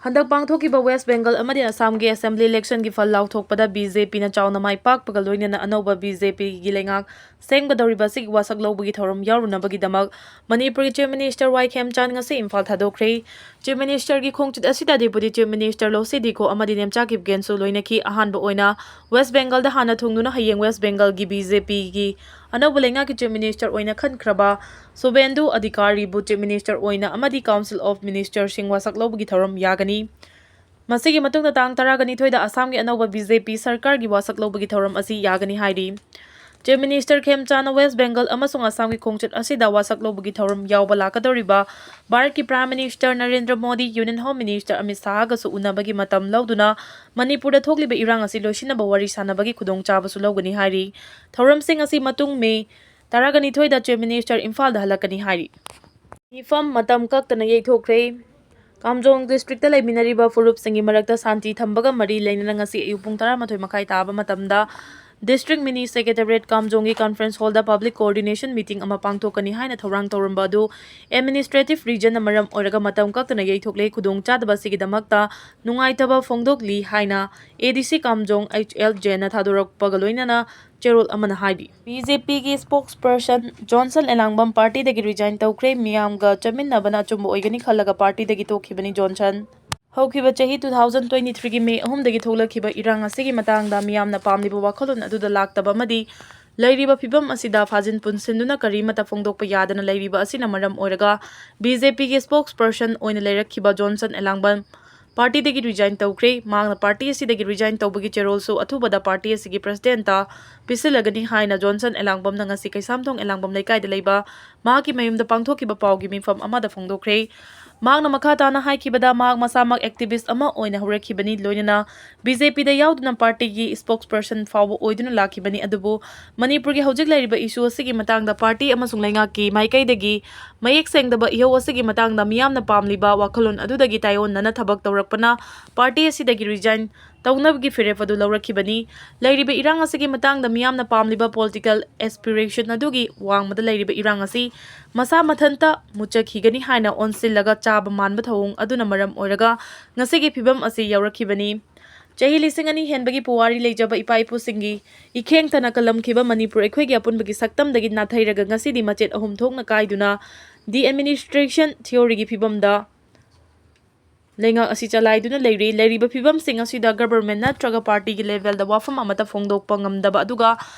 ꯍꯟꯗꯛ ꯄꯥꯡꯊꯣꯛꯈꯤꯕ ꯋꯦꯁ ꯕꯦꯡꯒꯜ ꯑꯃꯗꯤ ꯑꯁꯥꯝꯒꯤ ꯑꯦꯁꯦꯝꯕ꯭ꯂꯤ ꯏꯂꯦꯛꯁꯟꯒꯤ ꯐꯜ ꯂꯥꯎꯊꯣꯛꯄꯗ ꯕꯤ ꯖꯦ ꯄꯤꯅ ꯆꯥꯎꯅ ꯃꯥꯏ ꯄꯥꯛꯄꯒ ꯂꯣꯏꯅꯅ ꯑꯅꯧꯕ ꯕꯤ ꯖꯦ ꯄꯤꯒꯤ ꯂꯩꯉꯥꯛ ꯁꯦꯝꯒꯗꯧꯔꯤꯕ ꯑꯁꯤꯒꯤ ꯋꯥꯁꯛ ꯂꯧꯕꯒꯤ ꯊꯧꯔꯝ ꯌꯥꯎꯔꯨꯅꯕꯒꯤꯗꯃꯛ ꯃꯅꯤꯄꯨꯔꯒꯤ ꯆꯤꯐ ꯃꯤꯅꯤꯁꯇꯔ ꯋꯥꯏ ꯈꯦꯝꯆꯥꯟ ꯉꯁꯤ ꯏꯝꯐꯥꯜ ꯊꯥꯗꯣꯛꯈ꯭ꯔꯦ꯫ ꯆꯤꯐ ꯃꯤꯅꯤꯁꯇꯔꯒꯤ ꯈꯣꯡꯆꯠ ꯑꯁꯤꯗ ꯗꯦꯄꯨꯇꯤ ꯆꯤꯐ ꯃꯤꯅꯤꯁꯇꯔ ꯂꯣꯁꯤ ꯗꯤꯈꯣ ꯑꯃꯗꯤ ꯅꯦꯝꯆꯥ ꯀꯤꯞꯒꯦꯟꯁꯨ ꯂꯣꯏꯅꯈꯤ꯫ ꯑꯍꯥꯟꯕ ꯑꯣꯏꯅ ꯋꯦꯁ ꯕꯦꯡꯒꯜꯗ ꯍꯥꯟꯅ ꯊꯨꯡꯗꯨꯅ ꯍꯌꯦꯡ ꯋꯦꯁ ꯕꯦꯡꯒꯜꯒꯤ ꯕꯤ ꯖꯦ ꯄꯤꯒꯤ ꯑꯅꯧꯕ ꯂꯩꯉꯥꯛꯀꯤ ꯆꯤꯐ ꯃꯤꯅꯤꯁꯇꯔ ꯑꯣꯏꯅ ꯈꯟꯈ꯭ꯔꯕ ꯁꯨꯚꯦꯟꯗꯨ ꯑꯙꯤꯀꯥꯔꯤꯕꯨ ꯆꯤꯐ ꯃꯤꯅꯤꯁꯇꯔ ꯑꯣꯏꯅ ꯑꯃꯗꯤ ꯀꯥꯎꯟꯁꯤꯜ ꯑꯣꯐ ꯃꯤꯅꯤꯁꯇꯔꯁꯤꯡ ꯋꯥꯁꯛ ꯂꯧꯕꯒꯤ ꯊꯧꯔꯝ ꯌꯥꯒꯅꯤ꯫ ꯃꯁꯤꯒꯤ ꯃꯇꯨꯡꯗ ꯇꯥꯡ ꯇꯔꯥꯒ ꯅꯤꯊꯣꯏꯗ ꯑꯁꯥꯝꯒꯤ ꯑꯅꯧꯕ ꯕꯤ ꯖꯦ ꯄꯤ ꯁꯔꯀꯥꯔꯒꯤ ꯋꯥꯁꯛ ꯂꯧꯕꯒꯤ ꯊꯧꯔꯝ ꯑꯁꯤ ꯌꯥꯒꯅꯤ ꯍꯥꯏꯔꯤ꯫ ꯆꯤꯐ ꯃꯤꯅꯤꯁꯇꯔ ꯈꯦꯝꯆꯥꯟꯅ ꯋꯦꯁ ꯕꯦꯡꯒꯜ ꯑꯃꯁꯨꯡ ꯑꯁꯥꯝꯒꯤ ꯈꯣꯡꯆꯠ ꯑꯁꯤꯗ ꯋꯥꯁꯛ ꯂꯧꯕꯒꯤ ꯊꯧꯔꯝ ꯌꯥꯎꯕ ꯂꯥꯛꯀꯗꯧꯔꯤꯕ ꯚꯥꯔꯠꯀꯤ prime minister Narendra Modi, union home minister Amit ꯁꯥꯍꯒꯁꯨ ꯎꯅꯕꯒꯤ ꯃꯇꯝ ꯂꯧꯗꯨꯅ ꯃꯅꯤꯄꯨꯔꯗ ꯊꯣꯛꯂꯤꯕ ꯏꯔꯥꯡ ꯑꯁꯤ ꯂꯣꯏꯁꯤꯟꯅꯕ ꯋꯥꯔꯤ ꯁꯥꯟꯅꯕꯒꯤ ꯈꯨꯗꯣꯡꯆꯥꯕꯁꯨ ꯂꯧꯒꯅꯤ ꯍꯥꯏꯔꯤ꯫ ꯊꯧꯔꯝꯁꯤꯡ ꯑꯁꯤ ꯃꯇꯨꯡ ꯃꯦ ꯇꯔꯥꯒ ꯅꯤꯊꯣꯏꯗ ꯆꯤꯐ ꯃꯤꯅꯤꯁꯇꯔ ꯏꯝꯐꯥꯜꯗ ꯍꯜꯂꯛꯀꯅꯤ ꯍꯥꯏꯔꯤ꯫ ꯃꯤꯐꯝ ꯃꯇꯝ ꯀꯛꯇꯅ ꯌꯩꯊꯣꯛꯈ꯭ꯔꯦ꯫ ꯀꯥꯝꯖꯣꯡ ꯗꯤꯁꯇ꯭ꯔꯤꯛꯇ ꯂꯩꯃꯤꯟꯅꯔꯤꯕ ꯐꯨꯔꯨꯞꯁꯤꯡꯒꯤ ꯃꯔꯛꯇ ꯁꯥꯟꯇꯤ ꯊꯝꯕꯒ ꯃꯔꯤ ꯂꯩꯅꯅ ꯉꯁꯤ ꯑꯌꯨꯛ ꯄꯨꯡ ꯇꯔꯥꯃꯥꯊꯣꯏ ꯃꯈꯥꯏ ꯇꯥꯕ ꯃꯇꯝꯗ ꯗꯤꯁꯇ꯭ꯔꯤꯛ ꯃꯤꯅꯤ ꯁꯦꯀ꯭ꯔꯦꯇꯦꯔꯤꯌꯦꯠ ꯀꯥꯝꯖꯣꯡꯒꯤ ꯀꯟꯐꯔꯦꯟꯁ ꯍꯣꯜꯗ ꯄꯕ꯭ꯂꯤꯛ ꯀꯣꯑꯣꯔꯗꯤꯅꯦꯁꯟ ꯃꯤꯇꯤꯡ ꯑꯃ ꯄꯥꯡꯊꯣꯛꯀꯅꯤ ꯍꯥꯏꯅ ꯊꯧꯔꯥꯡ ꯇꯧꯔꯝꯕ ꯑꯗꯨ ꯑꯦꯗꯃꯤꯅꯤꯁꯇ꯭ꯔꯦꯇꯤꯚ ꯔꯤꯖꯟꯅ ꯃꯔꯝ ꯑꯣꯏꯔꯒ ꯃꯇꯝ ꯀꯛꯇꯅ ꯌꯩꯊꯣꯛꯂꯦ꯫ ꯈꯨꯗꯣꯡꯆꯥꯗꯕ ꯑꯁꯤꯒꯤꯗꯃꯛꯇ ꯅꯨꯡꯉꯥꯏꯇꯕ ꯐꯣꯡꯗꯣꯛꯂꯤ ꯍꯥꯏꯅ ꯑꯦ ꯗꯤ ꯁꯤ ꯀꯥꯝꯖꯣꯡ ꯑꯩꯆ ꯑꯦꯜ ꯖꯦꯟꯅ ꯊꯥꯗꯣꯔꯛꯄꯒ ꯂꯣꯏꯅꯅ ꯆꯦꯔꯣꯜ ꯑꯃꯅ ꯍꯥꯏꯔꯤ꯫ ꯕꯤ ꯖꯦ ꯄꯤꯒꯤ ꯁ꯭ꯄꯣꯛꯁ ꯄꯔꯁꯟ ꯖꯣꯟꯁꯟ ꯑꯦꯂꯥꯡꯕꯝ ꯄꯥꯔꯇꯤꯗꯒꯤ ꯔꯤꯖꯥꯏꯟ ꯇꯧꯈ꯭ꯔꯦ꯫ ꯃꯤꯌꯥꯝꯒ ꯆꯠꯃꯤꯟꯅꯕꯅ ꯑꯆꯨꯝꯕ ꯑꯣꯏꯒꯅꯤ ꯈꯜꯂꯒ ꯄꯥꯔꯇꯤꯗꯒꯤ ꯇꯣꯛꯈꯤꯕꯅꯤ ꯖꯣꯟꯁꯟ꯫ ꯍꯧꯈꯤꯕ ꯆꯍꯤ two thousand twenty threeꯒꯤ ꯃꯦ ꯑꯍꯨꯝꯗꯒꯤ ꯊꯣꯛꯂꯛꯈꯤꯕ ꯏꯔꯥꯡ ꯑꯁꯤꯒꯤ ꯃꯇꯥꯡꯗ ꯃꯤꯌꯥꯝꯅ ꯄꯥꯝꯂꯤꯕ ꯋꯥꯈꯜꯂꯣꯟ ꯑꯗꯨꯗ ꯂꯥꯛꯇꯕ ꯑꯃꯗꯤ ꯂꯩꯔꯤꯕ ꯐꯤꯚꯝ ꯑꯁꯤꯗ ꯐꯥꯖꯤꯟ ꯄꯨꯟꯁꯤꯟꯗꯨꯅ ꯀꯔꯤꯃꯠꯇ ꯐꯣꯡꯗꯣꯛꯄ ꯌꯥꯗꯅ ꯂꯩꯔꯤꯕ ꯑꯁꯤꯅ ꯃꯔꯝ ꯑꯣꯏꯔꯒ ꯕꯤ ꯖꯦ ꯄꯤꯒꯤ ꯁ꯭ꯄꯣꯛꯁ ꯄꯔꯁꯟ ꯑꯣꯏꯅ ꯂꯩꯔꯛꯈꯤꯕ ꯖꯣꯟꯁꯟ ꯑꯦꯂꯥꯡꯕꯝ ꯄꯥꯔꯇꯤꯗꯒꯤ ꯔꯤꯖꯥꯏꯟ ꯇꯧꯈ꯭ꯔꯦ꯫ ꯃꯍꯥꯛꯅ ꯄꯥꯔꯇꯤ ꯑꯁꯤꯗꯒꯤ ꯔꯤꯖꯥꯏꯟ ꯇꯧꯕꯒꯤ ꯆꯦꯔꯣꯜꯁꯨ ꯑꯊꯨꯕꯗ ꯄꯥꯔꯇꯤ ꯑꯁꯤꯒꯤ ꯄ꯭ꯔꯁꯤꯗꯦꯟꯠꯇ ꯄꯤꯁꯤꯜꯂꯒꯅꯤ ꯍꯥꯏꯅ ꯖꯣꯟꯁꯟ ꯑꯦꯂꯥꯡꯕꯝꯅ ꯉꯁꯤ ꯀꯩꯁꯥꯝꯊꯣꯡ ꯑꯦꯂꯥꯡꯕꯝ ꯂꯩꯀꯥꯏꯗ ꯂꯩꯕ ꯃꯍꯥꯛꯀꯤ ꯃꯌꯨꯝꯗ ꯄꯥꯡꯊꯣꯛꯈꯤꯕ ꯄꯥꯎꯒꯤ ꯃꯤꯐꯝ ꯑꯃꯗ ꯐꯣꯡꯗꯣꯛꯈ꯭ꯔꯦ꯫ ꯃꯍꯥꯛꯅ ꯃꯈꯥ ꯇꯥꯅ ꯍꯥꯏꯈꯤꯕꯗ, ꯃꯍꯥꯛ ꯃꯁꯥꯃꯛ ꯑꯦꯛꯇꯤꯚꯤꯁ꯭ꯠ ꯑꯃ ꯑꯣꯏꯅ ꯍꯧꯔꯛꯈꯤꯕꯅꯤ, ꯂꯣꯏꯅꯅ ꯕꯤ ꯖꯦ ꯄꯤꯗ ꯌꯥꯎꯗꯨꯅ ꯄꯥꯔꯇꯤꯒꯤ ꯁ꯭ꯄꯣꯛꯁ ꯄꯔꯁꯟ ꯐꯥꯎꯕ ꯑꯣꯏꯗꯨꯅ ꯂꯥꯛꯈꯤꯕꯅꯤ, ꯑꯗꯨꯕꯨ ꯃꯅꯤꯄꯨꯔꯒꯤ ꯍꯧꯖꯤꯛ ꯂꯩꯔꯤꯕ ꯏꯁꯨ ꯑꯁꯤꯒꯤ ꯃꯇꯥꯡꯗ ꯄꯥꯔꯇꯤ ꯑꯃꯁꯨꯡ ꯂꯩꯉꯥꯛꯀꯤ ꯃꯥꯏꯀꯩꯗꯒꯤ ꯃꯌꯦꯛ ꯁꯦꯡꯗꯕ ꯏꯍꯧ ꯑꯁꯤꯒꯤ ꯃꯇꯥꯡꯗ ꯃꯤꯌꯥꯝꯅ ꯄꯥꯝꯂꯤꯕ ꯋꯥꯈꯜꯂꯣꯟ ꯑꯗꯨꯗꯒꯤ ꯇꯥꯏꯑꯣꯟꯅꯅ ꯊꯕꯛ ꯇꯧꯔꯛꯄꯅ ꯄꯥꯔꯇꯤ ꯑꯁꯤꯗꯒꯤ ꯔꯤꯖꯥꯏꯟ ꯇꯧꯅꯕꯒꯤ ꯐꯤꯔꯦꯞ ꯑꯗꯨ ꯂꯧꯔꯛꯈꯤꯕꯅꯤ꯫ ꯂꯩꯔꯤꯕ ꯏꯔꯥꯡ ꯑꯁꯤꯒꯤ ꯃꯇꯥꯡꯗ ꯃꯤꯌꯥꯝꯅ ꯄꯥꯝꯂꯤꯕ political aspiration ꯑꯗꯨꯒꯤ ꯋꯥꯡꯃꯗ ꯂꯩꯔꯤꯕ ꯏꯔꯥꯡ ꯑꯁꯤ ꯃꯁꯥ ꯃꯊꯟꯇ ꯃꯨꯠꯆꯈꯤꯒꯅꯤ ꯍꯥꯏꯅ ꯑꯣꯟꯁꯤꯜꯂꯒ ꯆꯥꯕ ꯃꯥꯟꯕ ꯊꯧꯑꯣꯡ ꯑꯗꯨꯅ ꯃꯔꯝ ꯑꯣꯏꯔꯒ ꯉꯁꯤꯒꯤ ꯐꯤꯕꯝ ꯑꯁꯤ ꯌꯧꯔꯛꯈꯤꯕꯅꯤ꯫ ꯆꯍꯤ ꯂꯤꯁꯤꯡ ꯑꯅꯤ ꯍꯦꯟꯕꯒꯤ ꯄꯨꯋꯥꯔꯤ ꯂꯩꯖꯕ ꯏꯄꯥ ꯏꯄꯨꯁꯤꯡꯒꯤ ꯏꯈꯦꯡ ꯊꯅ ꯀꯜꯂꯝꯈꯤꯕ ꯃꯅꯤꯄꯨꯔ ꯑꯩꯈꯣꯏꯒꯤ ꯑꯄꯨꯟꯕꯒꯤ ꯁꯛꯇꯝꯗꯒꯤ ꯅꯥꯊꯩꯔꯒ ꯉꯁꯤꯗꯤ ꯃꯆꯦꯠ ꯑꯍꯨꯝ ꯊꯣꯛꯅ ꯀꯥꯏꯗꯨꯅ de-administration theoryꯒꯤ ꯐꯤꯕꯝꯗ ꯂꯩꯉꯥꯛ ꯑꯁꯤ ꯆꯂꯥꯏꯗꯨꯅ ꯂꯩꯔꯤ꯫ ꯂꯩꯔꯤꯕ ꯐꯤꯕꯝꯁꯤꯡ ꯑꯁꯤꯗ government ꯅꯠꯇ꯭ꯔꯒ partyꯒꯤ levelꯗ ꯋꯥꯐꯝ ꯑꯃꯠꯇ ꯐꯣꯡꯗꯣꯛꯄ ꯉꯝꯗꯕ, ꯑꯗꯨꯒ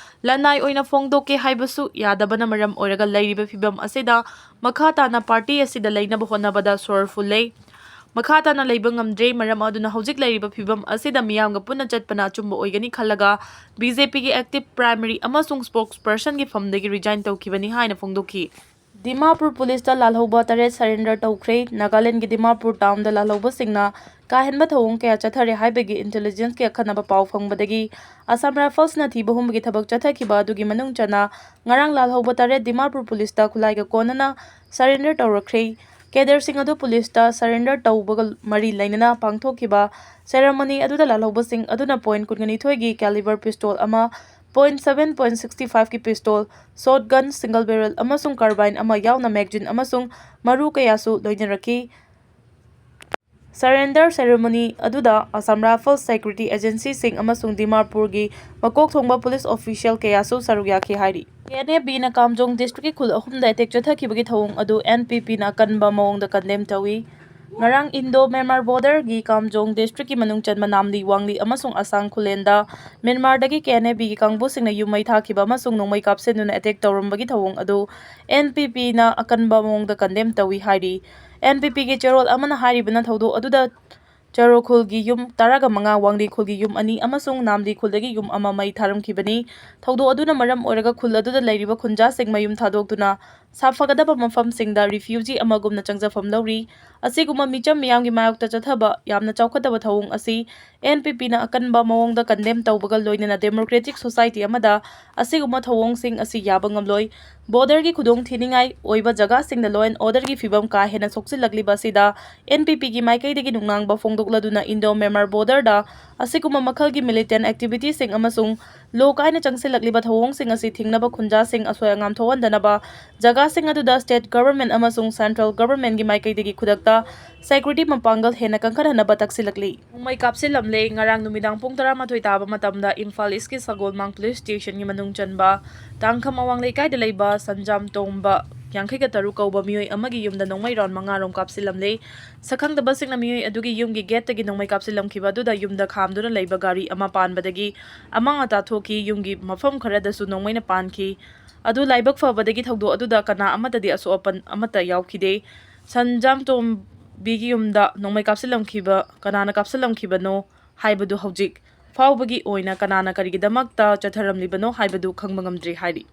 ꯂꯅꯥꯏ ꯑꯣꯏꯅ ꯐꯣꯡꯗꯣꯛꯀꯦ ꯍꯥꯏꯕꯁꯨ ꯌꯥꯗꯕꯅ ꯃꯔꯝ ꯑꯣꯏꯔꯒ ꯂꯩꯔꯤꯕ ꯐꯤꯕꯝ ꯑꯁꯤꯗ ꯃꯈꯥ ꯇꯥꯅ party ꯑꯁꯤꯗ ꯂꯩꯅꯕ ꯍꯣꯠꯅꯕꯗ ꯁꯣꯔ ꯐꯨꯜꯂꯦ꯫ ꯃꯈꯥ ꯇꯥꯅ ꯂꯩꯕ ꯉꯝꯗ꯭ꯔꯦ꯫ ꯃꯔꯝ ꯑꯗꯨꯅ ꯍꯧꯖꯤꯛ ꯂꯩꯔꯤꯕ ꯐꯤꯕꯝ ꯑꯁꯤꯗ ꯃꯤꯌꯥꯝꯒ ꯄꯨꯟꯅ ꯆꯠꯄꯅ ꯑꯆꯨꯝꯕ ꯑꯣꯏꯒꯅꯤ ꯈꯜꯂꯒ BJPꯒꯤ active primary ꯑꯃꯁꯨꯡ spokespersonꯒꯤ firmꯗꯒꯤ resign ꯇꯧꯈꯤꯕꯅꯤ ꯍꯥꯏꯅ ꯐꯣꯡꯗꯣꯛꯈꯤ꯫ ꯗꯤꯃꯥꯄꯨꯔ policeꯇ ꯂꯥꯜꯍꯧꯕ ꯇꯔꯦꯠ surrender ꯇꯧꯈ꯭ꯔꯦ꯫ ꯅꯥꯒꯥꯂꯦꯟꯗꯒꯤ ꯗꯤꯃꯥꯄꯨꯔ townꯗ ꯂꯥꯜꯍꯧꯕꯁꯤꯡꯅ ꯀꯥꯍꯦꯟꯕ ꯊꯧꯑꯣꯡ ꯀꯌꯥ ꯆꯠꯊꯔꯦ ꯍꯥꯏꯕꯒꯤ intelligenceꯀꯤ ꯑꯈꯟꯅꯕ ꯄꯥꯎ ꯐꯪꯕꯗꯒꯤ Assam Riflesꯅ ꯊꯤꯕ ꯍꯨꯝꯕꯒꯤ ꯊꯕꯛ ꯆꯠꯊꯈꯤꯕ ꯑꯗꯨꯒꯤ ꯃꯅꯨꯡ ꯆꯟꯅ ꯉꯔꯥꯡ ꯂꯥꯜꯍꯧꯕ ꯇꯔꯦꯠ ꯗꯤꯃꯥꯄꯨꯔ policeꯇ ꯈꯨꯠꯂꯥꯏꯒ ꯀꯣꯟꯅꯅ surrender ꯇꯧꯔꯛꯈ꯭ꯔꯦ꯫ Cadreꯁꯤꯡ ꯑꯗꯨ policeꯇ surrender ꯇꯧꯕꯒ ꯃꯔꯤ ꯂꯩꯅꯅ ꯄꯥꯡꯊꯣꯛꯈꯤꯕ ceremony ꯑꯗꯨꯗ ꯂꯥꯜꯍꯧꯕꯁꯤꯡ ꯑꯗꯨꯅ point ꯀꯨꯟꯅꯤꯊꯣꯏꯒꯤ caliber pistol ꯑꯃ, point seven point sixty fiveꯀꯤ pistol, shotgun, single barrel ꯑꯃꯁꯨꯡ carbine ꯑꯃ ꯌꯥꯎꯅ magazine ꯑꯃꯁꯨꯡ ꯃꯔꯨ ꯀꯌꯥꯁꯨ ꯂꯣꯏꯅꯔꯛꯈꯤ꯫ Surrender ceremony ꯑꯗꯨꯗ Assam Rifles security agencyꯁꯤꯡ ꯑꯃꯁꯨꯡ ꯗꯤꯃꯥꯄꯨꯔꯒꯤ ꯃꯀꯣꯛ ꯊꯣꯡꯕ police official ꯀꯌꯥꯁꯨ ꯁꯔꯨꯛ ꯌꯥꯈꯤ ꯍꯥꯏꯔꯤ꯫ KNABꯅ ꯀꯥꯝꯖꯣꯡ districtꯀꯤ ꯈꯨꯜ ꯑꯍꯨꯝꯗ attack ꯆꯠꯊꯈꯤꯕꯒꯤ ꯊꯧꯑꯣꯡ ꯑꯗꯨ NPPꯅ ꯑꯀꯟꯕ ꯃꯑꯣꯡꯗ condemn ꯇꯧꯏ꯫ ꯉꯔꯥꯡ Indo Myanmar borderꯒꯤ ꯀꯥꯝꯖꯣꯡ districtꯀꯤ ꯃꯅꯨꯡ ꯆꯟꯕ ꯅꯥꯝꯂꯤ, ꯋꯥꯡꯂꯤ ꯑꯃꯁꯨꯡ ꯑꯁꯥꯡ ꯈꯨꯂꯦꯟꯗ ꯃ꯭ꯌꯥꯟꯃꯥꯔꯗꯒꯤ KNABꯒꯤ ꯀꯥꯡꯕꯨꯁꯤꯡꯅ ꯌꯨꯝ ꯃꯩ ꯊꯥꯈꯤꯕ ꯑꯃꯁꯨꯡ ꯅꯣꯡꯃꯩ ꯀꯥꯞꯁꯤꯟꯗꯨꯅ attack ꯇꯧꯔꯝꯕꯒꯤ ꯊꯧꯑꯣꯡ ꯑꯗꯨ NPPꯅ ꯑꯀꯟꯕ ꯃꯑꯣꯡꯗ condemn ꯇꯧꯏ ꯍꯥꯏꯔꯤ꯫ NPPꯒꯤ ꯆꯦꯔꯣꯜ ꯑꯃꯅ ꯍꯥꯏꯔꯤꯕꯅ ꯊꯧꯗꯣꯛ ꯑꯗꯨꯗ ꯆꯔꯣ ꯈꯨꯜꯒꯤ ꯌꯨꯝ ꯇꯔꯥꯒ ꯃꯉꯥ, ꯋꯥꯡꯂꯤ ꯈꯨꯜꯒꯤ ꯌꯨꯝ ꯑꯅꯤ ꯑꯃꯁꯨꯡ ꯅꯥꯝꯂꯤ ꯈꯨꯜꯗꯒꯤ ꯌꯨꯝ ꯑꯃ ꯃꯩ ꯊꯥꯔꯝꯈꯤꯕꯅꯤ꯫ ꯊꯧꯗꯣꯛ ꯑꯗꯨꯅ ꯃꯔꯝ ꯑꯣꯏꯔꯒ ꯈꯨꯜ ꯑꯗꯨꯗ ꯂꯩꯔꯤꯕ ꯈꯨꯟꯖꯥꯁꯤꯡ ꯃꯌꯨꯝ ꯊꯥꯗꯣꯛꯇꯨꯅ ꯁꯥꯐꯒꯗꯕ ꯃꯐꯝꯁꯤꯡꯗ refugee ꯑꯃꯒꯨꯝꯅ ꯆꯪꯖꯐꯝ ꯂꯧꯔꯤ꯫ ꯑꯁꯤꯒꯨꯝꯕ ꯃꯤꯆꯝ ꯃꯤꯌꯥꯝꯒꯤ ꯃꯥꯌꯣꯛꯇ ꯆꯠꯊꯕ ꯌꯥꯝꯅ ꯆꯥꯎꯈꯠꯇꯕ ꯊꯧꯑꯣꯡ ꯑꯁꯤ N P P ꯅ ꯑꯀꯟꯕ ꯃꯑꯣꯡꯗ condemn ꯇꯧꯕꯒ ꯂꯣꯏꯅꯅ democratic society ꯑꯃꯗ ꯑꯁꯤꯒꯨꯝꯕ ꯊꯧꯑꯣꯡꯁꯤꯡ ꯑꯁꯤ ꯌꯥꯕ ꯉꯝꯂꯣꯏ꯫ Border ꯒꯤ ꯈꯨꯗꯣꯡ ꯊꯤꯅꯤꯡꯉꯥꯏ ꯑꯣꯏꯕ ꯖꯒꯥꯁꯤꯡꯗ law and order ꯒꯤ ꯐꯤꯕꯝ ꯀꯥ ꯍꯦꯟꯅ ꯁꯣꯛꯆꯤꯜꯂꯛꯂꯤꯕ ꯑꯁꯤꯗ N P P ꯒꯤ ꯃꯥꯏꯀꯩꯗꯒꯤ ꯅꯨꯡꯅꯥꯡꯕ ꯐꯣꯡꯗꯣꯛꯂꯗꯨꯅ Indo Myanmar border ꯗ ꯑꯁꯤꯒꯨꯝꯕ ꯃꯈꯜꯒꯤ militant activity ꯁꯤꯡ ꯑꯃꯁꯨꯡ ꯂꯣ ꯀꯥꯏꯅ ꯆꯪꯁꯤꯜꯂꯛꯂꯤꯕ ꯊꯧꯑꯣꯡꯁꯤꯡ ꯑꯁꯤ ꯊꯤꯡꯅꯕ ꯈꯨꯟꯖꯥꯁꯤꯡ ꯑꯁꯣꯏ ꯑꯉꯥꯝ ꯊꯣꯛꯍꯟꯗꯅꯕ ꯖꯒꯥꯁꯤꯡ ꯑꯗꯨꯗ state government ꯑꯃꯁꯨꯡ central government ꯒꯤ ꯃꯥꯏꯀꯩꯗꯒꯤ ꯈꯨꯗꯛꯇ security ꯃꯄꯥꯡꯒꯜ ꯍꯦꯟꯅ ꯀꯟꯈꯠꯍꯟꯅꯕ ꯇꯛꯁꯤꯜꯂꯛꯂꯤ꯫ ꯅꯣꯡꯃꯩ ꯀꯥꯞꯁꯤꯜꯂꯝꯂꯦ꯫ ꯉꯔꯥꯡ ꯅꯨꯃꯤꯗꯥꯡ ꯄꯨꯡ ꯇꯔꯥꯃꯥꯊꯣꯏ ꯇꯥꯕ ꯃꯇꯝꯗ ꯏꯝꯐꯥꯜ ꯏꯁꯀꯤ ꯁꯒꯣꯜꯃꯥꯡ police station ꯒꯤ ꯃꯅꯨꯡ ꯆꯟꯕ ꯇꯥꯡꯈꯝ ꯑꯋꯥꯡ ꯂꯩꯀꯥꯏꯗ ꯂꯩꯕ ꯁꯟꯖꯥꯝ ꯇꯣꯝꯕ ꯌꯥꯡꯈꯩꯒ ꯇꯔꯨꯛ ꯀꯧꯕ ꯃꯤꯑꯣꯏ ꯑꯃꯒꯤ ꯌꯨꯝꯗ ꯅꯣꯡꯃꯩ round ꯃꯉꯥ ꯔꯣꯝ ꯀꯥꯞꯁꯤꯜꯂꯝꯂꯦ꯫ ꯁꯛꯈꯪꯗꯕꯁꯤꯡꯅ ꯃꯤꯑꯣꯏ ꯑꯗꯨꯒꯤ ꯌꯨꯝꯒꯤ gate ꯇꯒꯤ ꯅꯣꯡꯃꯩ ꯀꯥꯞꯁꯤꯜꯂꯝꯈꯤꯕ ꯑꯗꯨꯗ ꯌꯨꯝꯗ ꯈꯥꯝꯗꯨꯅ ꯂꯩꯕ ꯒꯥꯔꯤ ꯑꯃ ꯄꯥꯟꯕꯗꯒꯤ ꯑꯃꯥꯡ ꯑꯇꯥ ꯊꯣꯛꯈꯤ꯫ ꯌꯨꯝꯒꯤ ꯃꯐꯝ ꯈꯔꯗꯁꯨ ꯅꯣꯡꯃꯩꯅ ꯄꯥꯟꯈꯤ꯫ ꯑꯗꯨ ꯂꯥꯏꯕꯛ ꯐꯕꯗꯒꯤ ꯊꯧꯗꯣꯛ ꯑꯗꯨꯗ ꯀꯅꯥ ꯑꯃꯠꯇꯗꯤ ꯑꯁꯣꯛ ꯑꯄꯟ ꯑꯃꯠꯇ ꯌꯥꯎꯈꯤꯗꯦ꯫ ꯁꯟꯖꯥꯝ ꯇꯣꯝꯕꯤꯒꯤ ꯌꯨꯝꯗ ꯅꯣꯡꯃꯩ ꯀꯥꯞꯁꯤꯜꯂꯝꯈꯤꯕ, ꯀꯅꯥꯅ ꯀꯥꯞꯁꯤꯜꯂꯝꯈꯤꯕꯅꯣ ꯍꯥꯏꯕꯗꯨ ꯍꯧꯖꯤꯛ ꯐꯥꯎꯕꯒꯤ ꯑꯣꯏꯅ ꯀꯅꯥꯅ ꯀꯔꯤꯒꯤꯗꯃꯛꯇ ꯆꯠꯊꯔꯝꯂꯤꯕꯅꯣ ꯍꯥꯏꯕꯗꯨ ꯈꯪꯕ ꯉꯝꯗ꯭ꯔꯤ ꯍꯥꯏꯔꯤ꯫